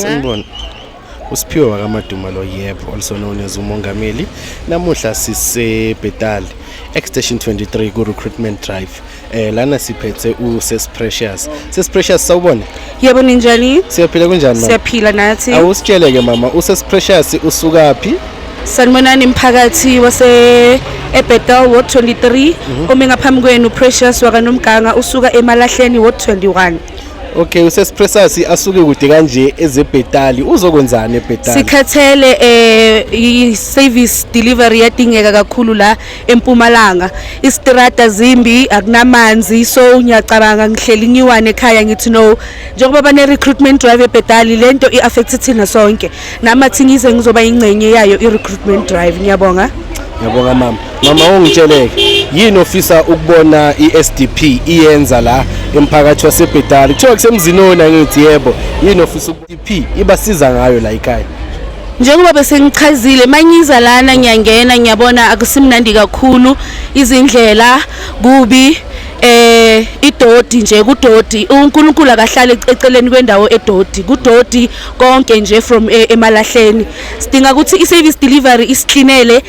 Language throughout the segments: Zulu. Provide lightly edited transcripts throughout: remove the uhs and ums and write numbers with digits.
Sanibona. USiphiwe wakaMaduma lo, yebo, also known as uMongameli. Namuhla siseBethal, Extension 23, ku recruitment drive. Lana siphethe uSis Precious. Sis Precious, sawubona. Yebo, ninjani? Siyaphila, kunjani, mama? Siyaphila nathi. Awusitshele ke, mama, uSis Precious usukaphi? Sanibonani mphakathi wase eBethel Ward 23. Ome ngaphambi kwenu Precious wakaNomganga, usuka eMalahleni Ward 21. Okay, uSis Precious asuke kude kanje ezeBethal. Uzokwenzani eBethal? Sikhathele i-service delivery yadingeka kakhulu la eMpumalanga. Istrata zimbi, akunamanzi, so ngiyacabanga ngihleli ngiwane ekhaya, ngithi no, njengoba bane recruitment drive eBethal, lento i-affect thina sonke. Nami ngize ngizoba ingcenye yayo i-recruitment drive. Ngiyabonga. Ngiyabonga, mama. Mama, ungitsheleke, yini ofisa ukubona iSDP iyenza la emphakathi waseBethal? Kuthiwa kusemzinoni, angithi yebo? Yini ofisa SDP ibasiza ngayo la ekhaya? Njengoba bese ngichazile, mangiza lana ngiyangena ngiyabona akusimnandi kakhulu, izindlela kubi, idodi nje, kudodi. UNkulunkulu akahlale eceleni kwendawo edodi, kudodi konke nje from eMalahleni. Sidinga ukuthi i-service delivery isiklinele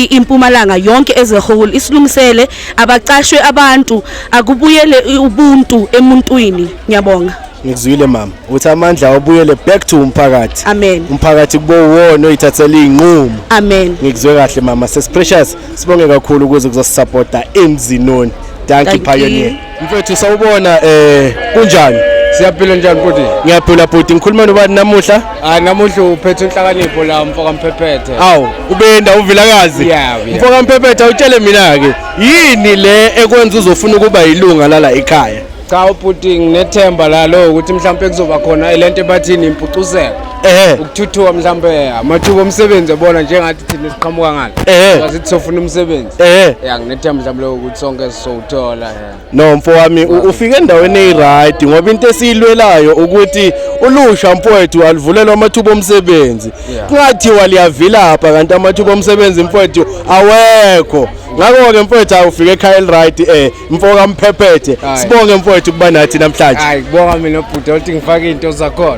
iMpumalanga yonke as a whole, isilungisele, abacashwe abantu, akubuyele ubuntu emuntwini. Ngiyabonga. Ngikuzwile, mama, uthi amandla awabuyele back to umphakathi. Amen. Umphakathi kube uwona oyithathela iy'nqumo. Amen. Ngikuzwe kahle, mama. Sis Precious, sibonge kakhulu ukuze kuzosupporta emzinoni. Thank you. Thank you. Pioneer mfethu, sawubona, kunjani? Siyaphila, njani futhi? Ngiyaphila, bhuti. Ngikhuluma nobani namuhla? Ah, namuhla uphethe inhlakanipho la, mfoka Mphephethe. Awu, ubenda uVilakazi. Yeah. Mfoka Mphephethe, awutshele mina ke, yini le ekwenza uzofuna ukuba ilunga lala ekhaya? Cha ubhuti, nginethemba lalo ukuthi mhlawumbe kuzoba khona lento ebathini impucuzeko. Ukuthuthuka, mhlawumbe amathuba omsebenzi, yabona njengathi thina siqhamuka ngale. Sithi sofuna umsebenzi. Ya, nginethemba mhlawumbe lokho ukuthi sonke sizowuthola, ya. No, mfo wami, ufike endaweni eyi-right, ngoba into esiyilwelayo ukuthi ulusha, mfowethu, aluvulelwe amathuba omsebenzi. Kungathiwa liyavilapha kanti amathuba omsebenzi, mfowethu, awekho. Ngakho-ke, mfowethu, awufike ekhaya eli-right, mfo kaMphephethe. Hayi. Sibonge, mfowethu, ukuba nathi namhlanje. Hayi, kubonga mina bhuti, ukuthi ngifake into zakhona.